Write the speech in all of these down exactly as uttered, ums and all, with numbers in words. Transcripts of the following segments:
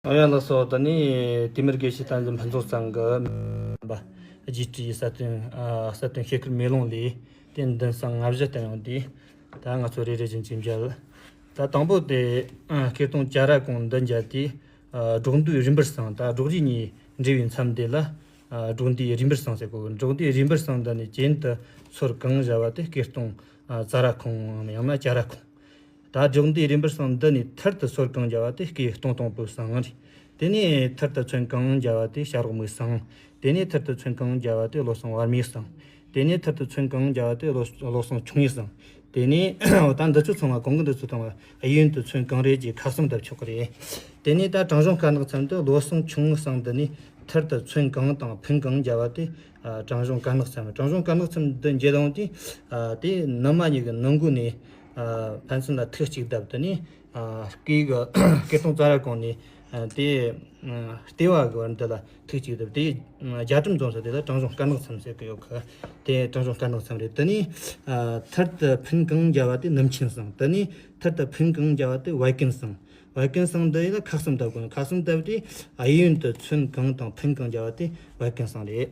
ཨོ་ཡ་ལགས་སོ། ད་ནི་དེ་མུར་དགེ་བཤེས་བསྟན་འཛིན་ཕུན་ཚོགས་ཚང་གི་རྗེས་དྲན་གསལ་སྟོན། ཨ། གསལ་སྟོན་ཤེལ་ཁུར་མེ་ལོང་ལས་དེ་མདུན་སང་ལྔ་བཞི་བསྟན་ཡོང་དུས། ད་ང་ཚོ་རེ་རེ་བཞིན་གྱིས་མཇལ། ད་དང་པོ་དེ། ཨ། སྐུ་གདུང་བྱ་ར་གུང་འདི་མཇལ་དུས། ཨ། སྒྲོག་མདོས་རིམ་པར་གསང་། ད་སྒྲོག་རིས་གཉིས་འབྲེལ་བའི་མཚམས་དེ་ལ། ཨ། སྒྲོག་མདོས་རིམ་པར་གསང་ཟེར་གོ། སྒྲོག་མདོས་རིམ་པར་གསང་འདི་ནས་གྱེན་དུ་སོར་གང་བྱ་བ་དེ་སྐུ་གདུང་། ཨ། ཙ་ར་གུང་ཡང་ན་བྱ་ར་གུང་། ད་སྒྲོག་མདོས་རིམ་པར་གསང་འདི་ནས་ཐུར་དུ་སོར་གང་བྱ་བ་དེ་སྐུ་གདུང་དང་པོ་གསང་རེད། དེ་ནས་ཐུར་དུ་ཚོན་གང་བྱ་བ་དེ་བྱ་རོག་མིག་གསང་། དེ་ནས་ཐུར་དུ་ཚོན་གང་བྱ་བ་དེ་བློ་བཟང་བར་མའི་གསང་། དེ་ནས་ཐུར་དུ་ཚོན་གང་བྱ་བ་དེ་བློ་བློ་བཟང་ཆུང་ངུའི་གསང་། དེ་ནས་ད་འདི་ཚོ་ཚང་མ་གོང་གི་འདི་ཚོ་ཚང་མ་གཡས་གཡོན་དུ་ཚོན་གང་རེ་གྱིས་ཁ་གསུམ་བཏབ་ཆོག་གི་རེད། དེ་ནས་ད་བྲང་གཞུང་དཀར་ནག་མཚམས་དུ་བློ་བཟང་ཆུང་ངུའི་གསང་འདི་ནས་ཐུར་དུ་ཚོན་གང་དང་འཕེན་གང་བྱ་བ་དེ། ཨ། བྲང་གཞུང་དཀར་ནག་མཚམས། བྲང་གཞུང་དཀར་ནག་མཚམས་འདི་མཇལ་ཡོང་དུས། ཨ། དེ་ནུ་མ་གཉིས་ཀྱི་ནུ་མགོ་ནས། ཨ། ཕན་ཚུན་ལ་ཐུག་གཅིག་བརྡབས། དེ་ནས། ཨ། སྐུ་གི་སྐུ་གདུང་ཙ་ར་གུང་ནས། ཨ། དེ། ཨ། ལྟེ་བ་གི་བར་འདི་ལ་ཐུག་གཅིག་བརྡབས། དེ། ཨ། རྒྱ་གྲམ་འཛོམས་ས་དེ་ལ་བྲང་གཞུང་དཀར་ནག་མཚམས་ཟེར་གི་ཡོད་གི། དེ་བྲང་གཞུང་དཀར་ནག་མཚམས་རེད། དེ་ནས། ཨ། ཐུར་དུ་འཕེན་གང་བྱ་བ་དེ་ནུབ་ཆེན་གསང་། དེ་ནས་ཐུར་དུ་འཕེན་གང་བྱ་བ་དེ་བད་ཀན་གསང་། བད་ཀན་གསང་འདི་ཡིན་ན་ཁ་གསུམ་བཏབ་དགོས། ཁ་གསུམ་བཏབ་དུས་གཡས་གཡོན་དུ་ཚོན་གང་དང་འཕེན་གང་བྱ་བ་དེ་བད་ཀན་གསང་རེད།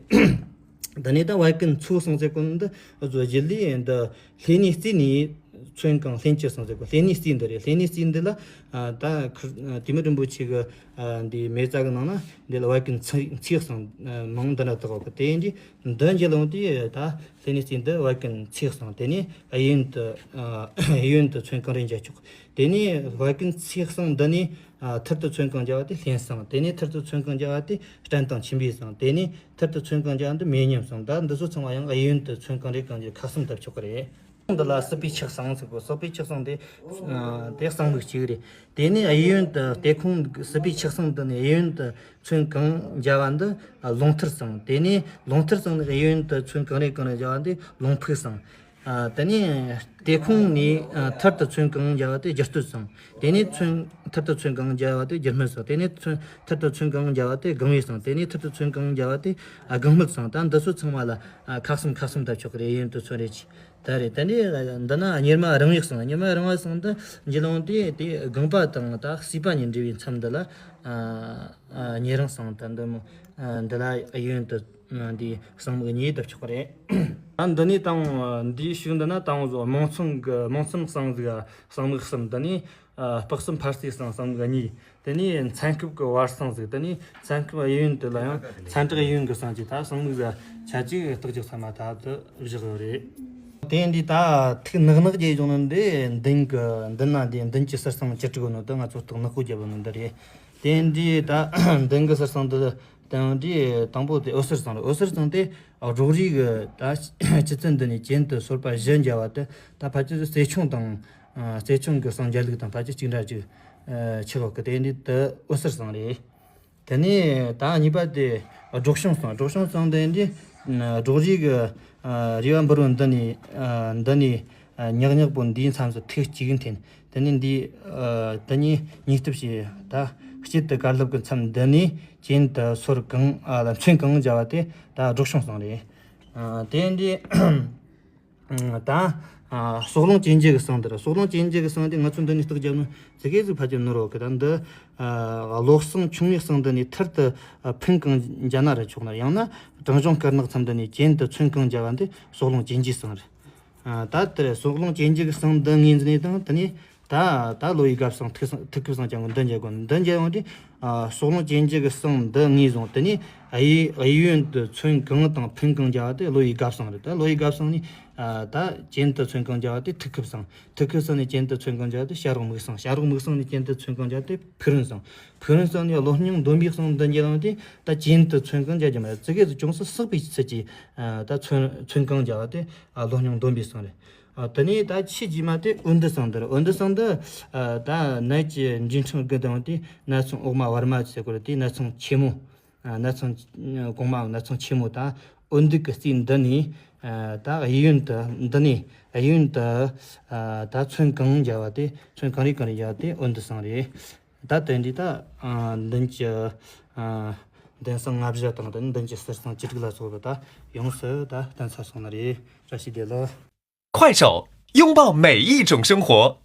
འདི་ནས་ད་བད་ཀན་ཚུགས་གསང་ཟེར་གོ་འདི་ཨ་ཚོ་རྗེས་ལུས་འདི་ལྷེ་ནི་རྩེ་ནས་ཚོན་གང་ལྷན་ཅིག་གསང་ཟེར་གོ། ལྷེ་ནི་རྩེ་འདི་རེད། ལྷེ་ནི་རྩེ་འདི་ལ། ཨ། ད་ཁུར་དེ་མུར་རིན་པོ་ཆེ་གི། ཨ། འདི་མེ་བཙའ་གི་ནང་ན་འདི་ལ་བད་ཀན་ཚིག་ཚིག་གསང་། ཨ། མིང་འདི་འདྲ་བཏགས་གོ། དེ་འདི་འདི་མཇལ་ཡོང་དུས་ད་ལྷེ་ནི་རྩེ་འདི་བད་ཀན་ཚིག་གསང་། དེ་ནས་གཡས་གཡོན་དུ། ཨ། གཡས་གཡོན་དུ་ཚོན་གང་རེ་མཇལ་ཆོག། དེ་ནས་བད་ཀན་ཚིག་གསང་འདི་ནས། ཨ། ཐུར་དུ་ཚོན་གང་བྱ་བ་དེ་ལྷན་གསང་། དེ་ནས་ཐུར་དུ་ཚོན་གང་བྱ་བ་དེ་སྤྲིན་དང་མཆིན་པའི་གསང་། དེ་ནས་ཐུར་དུ་ཚོན་གང་བྱ་བ་དེ་མེ་མཉམ་གསང་། ད་འདི་ཚོ་ཚང་མ་ཡང་གཡས་གཡོན་དུ་ཚོན་གང་རེ་གང་རེ་ཁ་གསུམ་བཏབ་ཆོག་གི་རེད། འདི་ལ་སྲིད་པའི་ཆུ་གསང་ཟེར་གོ། སྲིད་པའི་ཆུ་གསང་དེ། ཨ། དེ་གསང་མིག་གཅིག་རེད། དེ་ནས་གཡས་གཡོན་དུ་དེ་ཁོང་སྲིད་པའི་ཆུ་གསང་དེ་ནས་གཡས་གཡོན་དུ་ཚོན་གང་བྱ་བ་འདི། ཨ། རླུང་ཐུར་གསང་། དེ་ནས་རླུང་ཐུར་གསང་ནས་གཡས་གཡོན་དུ་ཚོན་གང་རེ་གང་རེ་བྱ་བ་འདི་རླུང་ཕུག་གསང་། ཨ། དེ་ནས་དེ་ཁོང་ནས། ཨ། ཐུར་དུ་ཚོན་གང་བྱ་བ་དེ་རྒྱུ་སྟོད་གསང་། དེ་ནས་ཚོན་ཐུར་དུ་ཚོན་གང་བྱ་བ་དེ་རྒྱུ་སྨད་གསང་། དེ་ནས་ཚོན་ཐུར་དུ་ཚོན་གང་བྱ་བ་དེ་སྒང་པའི་གསང་། དེ་ནས་ཐུར་དུ་ཚོན་གང་བྱ་བ་དེ། ཨ། སྒང་སྨད་གསང་། ད་འདི་ཚོ་ཚང་མ་ལ། ཨ། ཁ་གསུམ་ཁ་གསུམ་བཏབ་ཆོག་གི་རེད། གཡས་གཡོན་དུ་ཚོན་རེ་གཅིག་ད་རེད། དེ་ནས་འདི་ན་གཉེར་མ་རིང་བའི་གསང་། གཉེར་མ་རིང་བའི་གསང་འདི་མཇལ་ཡོང་དུས་དེ་སྒང་པ་དང་ད་སྲིད་པ་གཉིས་འབྲེལ་བའི་མཚམས་འདི་ལ། ཨ། ཨ། གཉེར་རིང་གསང་། ད་འདི་མོ། ཨ། འདི་ལ་གཡས་གཡོན་དུ། ཨ། འདི་གསང་མིག་གཉིས་བཏབ་ཆོག་གི་རེད། ད་འདི་ནས་ད་འདིའི་ཤུལ་འདི་ན་ད་བཟོ་རྨོངས་མཚམས་ཀྱི། རྨོངས་མཚམས་གསང་ཟིག་གསང་མིག་གསུམ། དེ་ནས། ཨ། དཔག་བསམ་ཕར་ཚུར་གསང་། གསང་མིག་གཉིས། དེ་ནས་མཚན་སྐུད་ཀྱི་བར་གསང་ཟིག། དེ་ནས་མཚན་སྐུད་གཡས་གཡོན་དུ་ལ་ཡང་མཚན་བྲག་གཡས་གཡོན་གྱི་གསང་གཅིག། ད་གསང་མིག་ཟིག་ཆ་གཅིག་རྟགས་ཅིག་ཚང་མ་ད་དུ་བཞག་ཡོད་རེད། དེ་འདི་ད་ཐུགས་ནག་ནག་བྱས་བྱུང་ནི་འདི་མདུན་གྱི། མདུན་ན་འདི་མདུན་གྱི་ཟུར་གསང་བཅུ་དྲུག་ནང་དུ་ང་ཚོ་ཐུགས་ནག་པོ་བརྒྱབ་ནི་འདི་རེད། དེ་འདི་ད་མདུན་གྱི་ཟུར་གསང་འདི། དང་དེ་དང་པོ་དེ་འོད་ཟེར་གསང་རེད། འོད་ཟེར་གསང་དེ་སྒྲོག་རིས་ཀྱི་ད་སྤྱི་ཚན་འདི་ནས་གྱེན་དུ་སོར་པ་བཞི་འཇལ་བ་དེ། ད་ཕལ་ཆེར་སེ་ཆུང་དང་། ཨ། སེ་ཆུང་གི་གསང་འཇལ་ལུགས་དང་ཕལ་ཆེར་གཅིག་འདྲ་ཅིག་ཨ། ཆགས་ཡོད་གི། དེ་འདི་དུ་འོད་ཟེར་གསང་རེད། དེ་ནས་ད་གཉིས་པ་དེ་སྒྲོག་ཤིང་གསང་། སྒྲོག་ཤིང་གསང་དེ་འདི་སྒྲོག་རིས་ཀྱི། ཨ། རིས་པ་འབུར་བོ་འདི་ནས། ཨ། འདི་ནས། ཨ། ཉག་ཉག་པོ་འདིའི་མཚམས་སུ་ཐིག་གཅིག་འཐེན། དེ་ནས་འདི། ཨ། དེ་གཉིས་གཉིས་གཏུབ་བྱས། ད་དཀྱིལ་དུ་གར་ལེབ་ཀྱི་མཚམས་འདི་ནས་གྱེན་དུ་སོར་གང་། ཨ། ལ་མཚོན་གང་འཇལ་བ་དེ་ད་སྒྲོག་ཤིང་གསང་རེད། ཨ། དེ་འདི། ཨ། ད། ཨ། སྲོག་རླུང་གྱེན་འཇུག་གི་གསང་འདི་རེད། སྲོག་རླུང་གྱེན་འཇུག་གི་གསང་འདི་ང་ཚོ་འདི་ནས་རྟགས་བརྒྱབ་ན་ཙི་གེ་ཟིག་ཕལ་ཆེར་ནོར་ཡོད་གི། ད་འདི། ཨ། བློ་བཟང་ཆུང་ངུའི་གསང་འདི་ནས་ཐུར་དུ། ཨ། འཕེན་གང་འཇལ་ན་ར་ཆོག་ན། ཡང་ན་བྲང་གཞུང་དཀར་ནག་མཚམས་འདི་ནས་གྱེན་དུ་མཚོན་གང་འཇལ་བ་འདི་སྲོག་རླུང་གྱེན་འཇུག་གསང་རེད། ཨ། ད་དེར་སྲོག་རླུང་གྱེན་འཇུག་གི་གསང་འདི་ངོས་འཛིན་ནས་དང་། དེ་ནས་ད་ད་ལོ་ཡི་དགའ་གསང་། ཐུགས་གསང་། ཐུགས་ཁུར་གསང་རྐྱང་གི་འདི་འཇལ་དགོས། འདི་འཇལ་ཡོང་དུས། ཨ། སྲོག་རླུང་གྱེན་འཇུག་གི་གསང་འདི་ངོས་བཟུང་། དེ་ནས་གཡས་གཡས་གཡོན་དུ་མཚོན་གང་དང་འཕེན་གང་འཇལ་བ་དེ་ལོ་ཡི་དགའ་གསང་རེད། ད་ལོ་ཡི་དགའ་གསང་ནས། ཨ། ད་གྱེན་དུ་མཚོན་གང་འཇལ་བ་དེ་ཐུགས་ཁུར་གསང་། ཐུགས་ཁུར་གསང་ནས་གྱེན་དུ་མཚོན་གང་འཇལ་བ་དེ་བྱ་རོག་མིག་གསང་། བྱ་རོག་མིག་གསང་ནས་གྱེན་དུ་མཚོན་གང་འཇལ་བ་དེ་ཕུག་རོན་གསང་། ཕུག་རོན་གསང་ནས་བློ་སྙིང་འདོན་པའི་གསང་འདི་འཇལ་ཡོང་དུས། ད་གྱེན་དུ་མཚོན་གང་འཇལ་རྒྱུ་མ་རེད། ཙི་གེ་ཟིག་ཅུང་ཟད་བསགས་པའི་ཚུལ་གྱིས། ཨ། ད་མཚོན་མཚོན་གང་འཇལ་བ་དེ། ཨ། བློ་སྙིང་འདོན་པའི་གསང་རེད། ཨ། དེ་ནས་ད་ཆེས་རྗེས་མ་དེ་འོད་འདུ་གསང་འདི་རེད། འོད་འདུ་གསང་འདི། ཨ། ད་ནད་ཀྱི་འབྲས་ཕྲེང་དགུ་དང་དེ་ནད་མཚོན་འོག་མ་བར་མ་ཟེར་གོ་རེད། དེ་ནད་མཚོན་ཆེན་མོ། ཨ། ནད་མཚོན་གོང་མའམ་ནད་མཚོན་ཆེན་མོ། ད་འོད་འདུ་གི་རྩེ་འདི་ནས། ཨ། ད་གཡས་གཡོན་དུ། འདི་ནས་གཡས་གཡོན་དུ། ཨ། ད་མཚོན་གང་འཇལ་བ་དེ། མཚོན་གང་རེ་གང་རེ་འཇལ་བ་དེ་འོད་འདུ་གསང་རེད། ད་དེ་འདི་ད། ཨ། མདུན་གྱི། ཨ། མདུན་གསང་ལྔ་བཞི་དང་། དེ་ནས་མདུན་གྱི་ཟུར་གསང་བཅུ་དྲུག་ལ་སོགས་པ་ད་ཡོངས་སུ་ད་བསྟན་ཚར་སོང་ནི་རེད། བཀྲ་ཤིས་བདེ་ལེགས། 快手，拥抱每一种生活。